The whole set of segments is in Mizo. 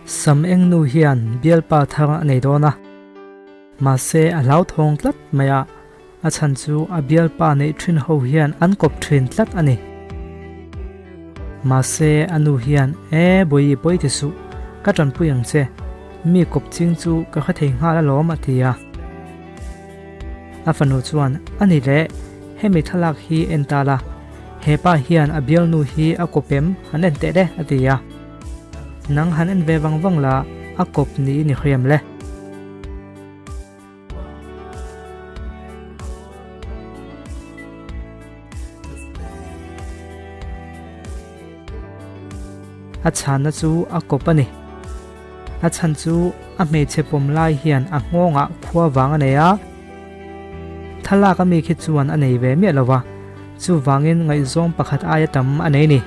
Sam eng nu hian bialpa thar a nei dawn a, mahse a hlauthawng tlat mai a, a chhan chu a bialpa neih thin ho hian an kawp thin tlat a ni. Mahse a nu hian, E Bawihi pawi ti suh, ka tanpui ang che, mi kawp ching chu ka hre thei nghal alawm a ti a. A fanu chuan, A ni le, hemi thlalak hi en ta la, he pa hian a bialnu hi a kawp em han en teh le, a ti a. Nang han en ve vang vang la, a kawp niin i hriam le. A chhanna chu a kawp a ni. A chhan chu a hmeichhe pawm lai hian a nghawngah khua vang a nei a, thlalak ami khi chuan a nei ve miah lo va, chuvangin ngaihzawng pakhat aia tam a nei ni.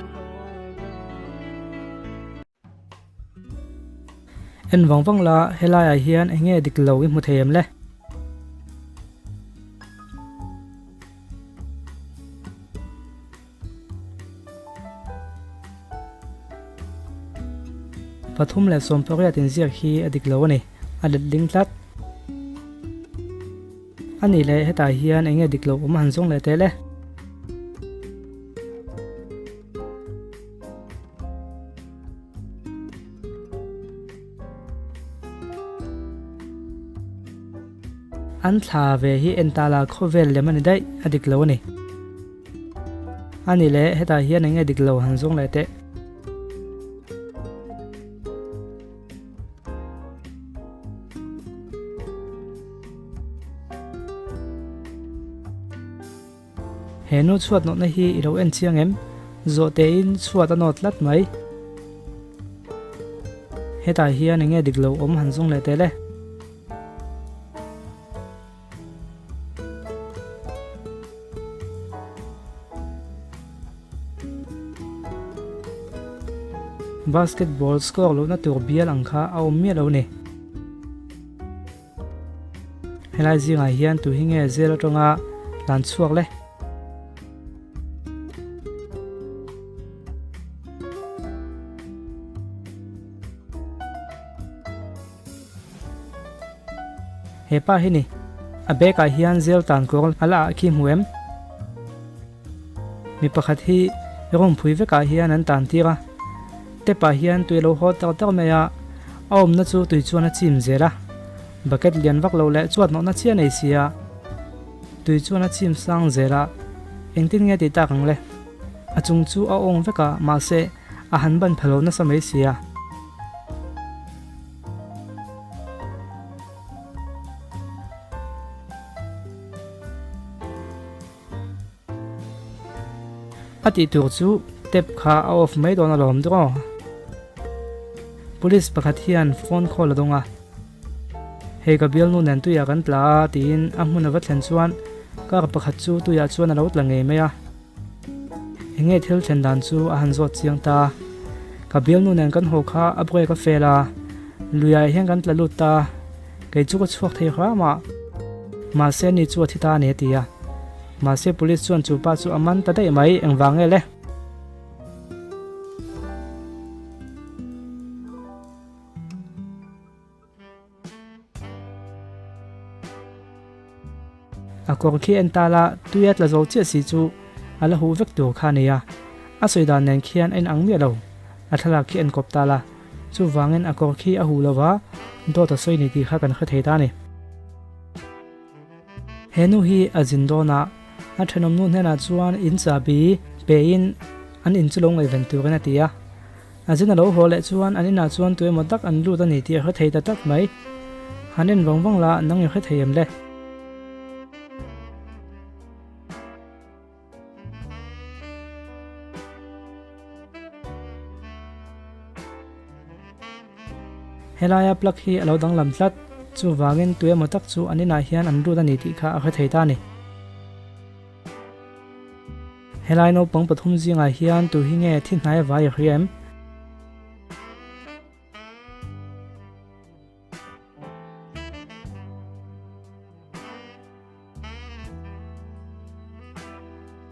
En vang vang la, helaiah hian eng nge dik lo i hmu thei em le? 318 inziak hi a dik lo a ni, a let ling tlat. A nih leh hetah hian eng nge dik lo awm han zawng leh teh le? An thla ve hi en ta la khawvel lem a ni daih, a dik lo a ni. A ni le, hetah hian eng nge dik lo han zawng leh teh. He nu chhuat nawhna hi i lo en chiang em? Zawhtein chhuat a nawt tlat mai. Hetah hian eng nge dik lo awm han zawng leh teh le. Basketball score lohna tur bial ang kha a awm miah lo ni. Helai zingah hian tu hi nge zel atanga tlan chhuak le? He pa hi ni. A bag ah hian zel tan kawr a la ah khi hmu em? Mi pakhat hi room phui vekah hian an tan tir a, tap ah hian tui a lo haw tak tak mai a, a awmna chu tui chuan a chim zel a, bucket lian vak lo leh chuat nawhna chiah nei si a, tui chuan a chim sang zel a, engtin nge tih tak ang le? A chung chu a awng vek a, mahse a han ban pha lo nasa mai si a. A tih tur chu tap kha a off mai dawn alawm dawng aw. Police pakhat hian phone call a dawng a, Hei ka bialnu nen tuiah kan tla a tiin a hmun a va thlen chuan car pakhat chu tuiah chuan a lo tla ngei mai a. Enge thil thlen dan chu a han zawt chiang ta. Ka bialnu nen kan haw kha a brake a fel a, luiah hian kan tla lut ta, kei chu ka chhuak thei hram a, mahse ni chu a thi ta a ni a ti a. Mahse police chuan chu pa chu a man ta daih mai, engvang nge le? A kawr khi en ta la, tui a tla zo chiah si chu a la huh vek tur kha a ni a, a sawi dan nen khian a inang miah lo. A thlalak khi en kawp ta la, chuvangin a kawr khi a huh lo va, dawt a sawi ni tih kha kan hre thei ta a ni. He nu hi a zin dawn a, a thenawm nu hnenah chuan in chahbi pein an in chu lo ngaihven turin a ti a. A zin a lo haw leh chuan an inah chuan tu emaw tak an lut a ni tih a hre thei ta tlat mai. Han en vang vang la, nang i hre thei em le? Helaia plug hi a lo danglam tlat, chuvangin tu emaw tak chu an inah hian an lut a ni tih kha a hre thei ta a ni. Helai naupang pathum zingah hian tu hi nge thi hnai vai a hria em?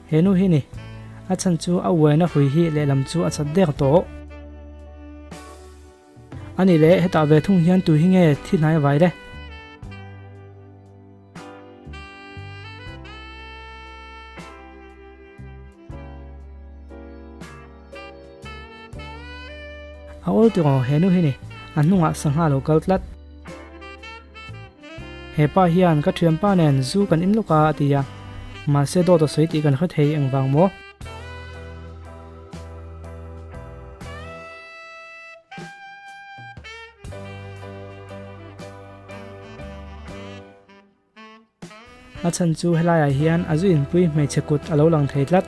He nu hi ni. A chhan chu a uaina hrui hi lehlam chu a chat dek tawh. A nih leh hetah ve thung hian tu hi nge thi hnai vai le? A awl tiraw he nu hi ni, a hnungah sangha lo kal tlat. He pa hian ka thianpa nen zu kan in lawk a a ti a, mahse dawt a sawi tih kan hre thei engvang maw? A chhan chu helaiah hian a zu inpui hmeichhe kut a lo lang thei tlat.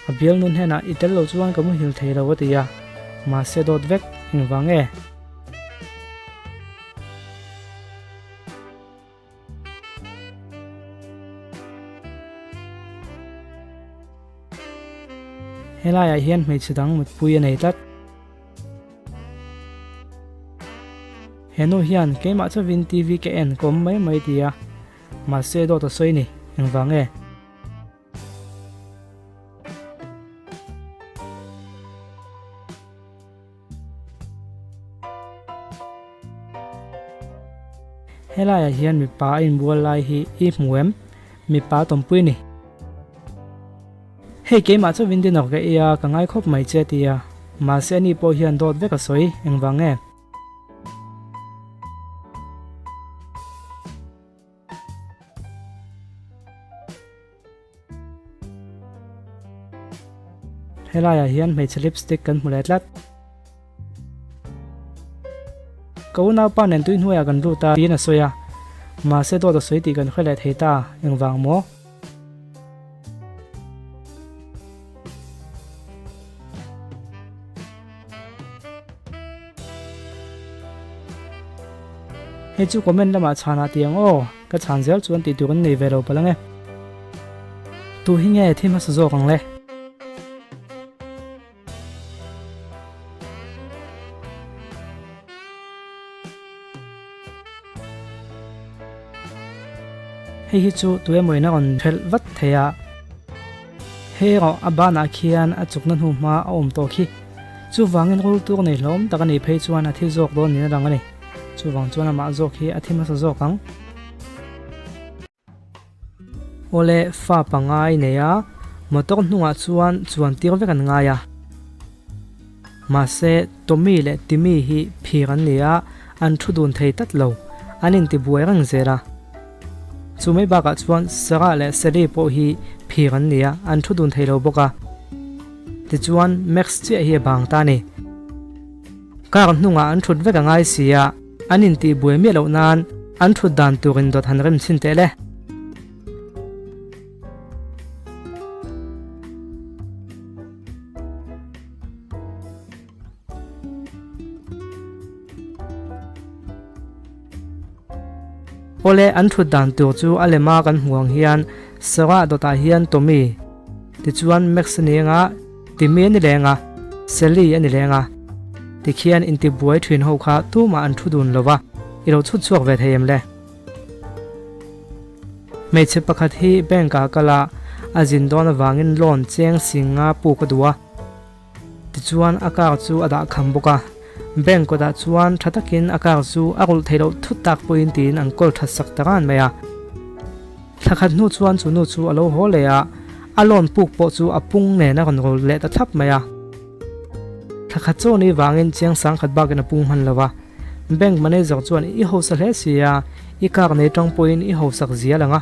A bialnu hnenah i tel lo chuan ka muhil thei lo a ti a, mahse dawt vek engvang nge? Helaiah hian hmeichhe dang mutpui a nei tlat. He nu hian keimah chauhin TV ka en ka awm mai mai ti a, mahse dawt a sawi ni, engvang nge? Helaiah hian mipa a inbual lai hi i hmu em? Mipa tawmpui ni. Hei keimah chauhin dinner ka ei a, ka ngai khawp mai che a ti a. Mahse ani pawh hian dawt vek a sawi, engvang nge? Helaiah hian hmeichhe lipstick kan hmu leh tlat. Ka unaupa nen tui hnuaiah kan lut a tiin a sawi a, mahse dawt a sawi tih kan hre leh thei ta, engvang maw? Hei chu comment lamah chhanah ti ang aw, ka chhan zel chuan tih tur an nei ve lo palh ang e. Tu hi nge thi hmasa zawk ang le? Hei hi chu tu emaw in a rawn hrelh vat thei a, hei erawh a banah khian a chukna hnu hma a awm tawh khi. Chuvangin rul tur nei hlawm tak a nih phei chuan a thi zawk dawn niin a lang a ni. Chuvang chuan amah zawk hi a thi hmasa zawk ang. Awle fa pangai nei a, motor hnungah chuan chuan tir vek an ngai a. Mahse, Tommy leh Timmy hi phir an ni a, an thu dun thei tlat lo, an intibuai reng zel a. Chu mai bakah chuan Sarah leh Sally pawh hi phir an ni a, an thu dun thei lo bawk a. Tichuan, Max chiah hi a bang ta a ni. Car hnungah an thut vek a ngai si a, an intihbuai miah loh nan an thut dan turin dawt han rem chhin teh le. Awle, an thut dan tur chu a lema kan hmuh ang hian Sarah dawtah hian Tommy, tichuan Max a ni anga, Timmy a ni leng a, Sally a ni leng a. Tikhian intibuai thin ho kha tumah an thu dun lo va, i lo chhut chhuak ve thei em le? Hmeichhe pakhat hi bank ah kal a, a zin dawn avangin loan cheng sing nga puk a duh a. Tichuan a car chu a dah kham bawk a, bank kawtah chuan tha takin a car chu a rulh theih loh thut tak pawhin tiin an kawl that sak ta ran mai a. Thla khat hnu chuan chu nu chu a lo haw leh a, a loan puk pawh chu a pung nen a rawn rul leh ta thlap mai a. Thla khat chaw ni vangin chiang sang khat bakin a pung hman lo va. Bank manager chuan i hausa hle si a, i car nei tang pawhin i hausak zia lang a,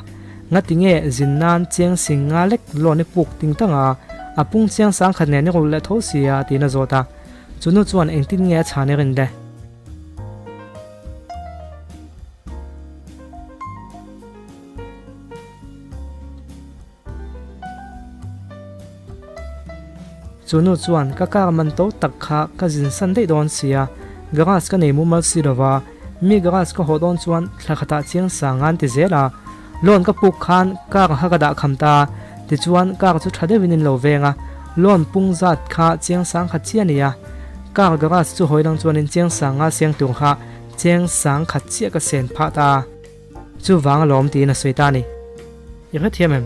ngati nge zin nan chiang sing nga lek loan i puk ting tang a, a pung chiang sang khat nen i rul leh tho si a tiin a zawt a. Chu nu chuan engtin nge a chhan i rin le? Chu nu chuan ka car man to tak kha ka zin san daih dawn sia, garage ka nei mumal si lova, mi garage ka haw dawn chuan thla khatah chiang sang an ti zel a, loan ka puk khan car kha ka dah kham ta, tichuan car chu tha deuhin in lo veng a, loan pung zat kha chiang sang khat chiah a ni a, car garage chu hawi dang chuanin chiang sanga seng tur kha chiang sang khat chiah ka sen phah ta. Chuvang alawm tiin a sawi ta a ni. I hrethiam em?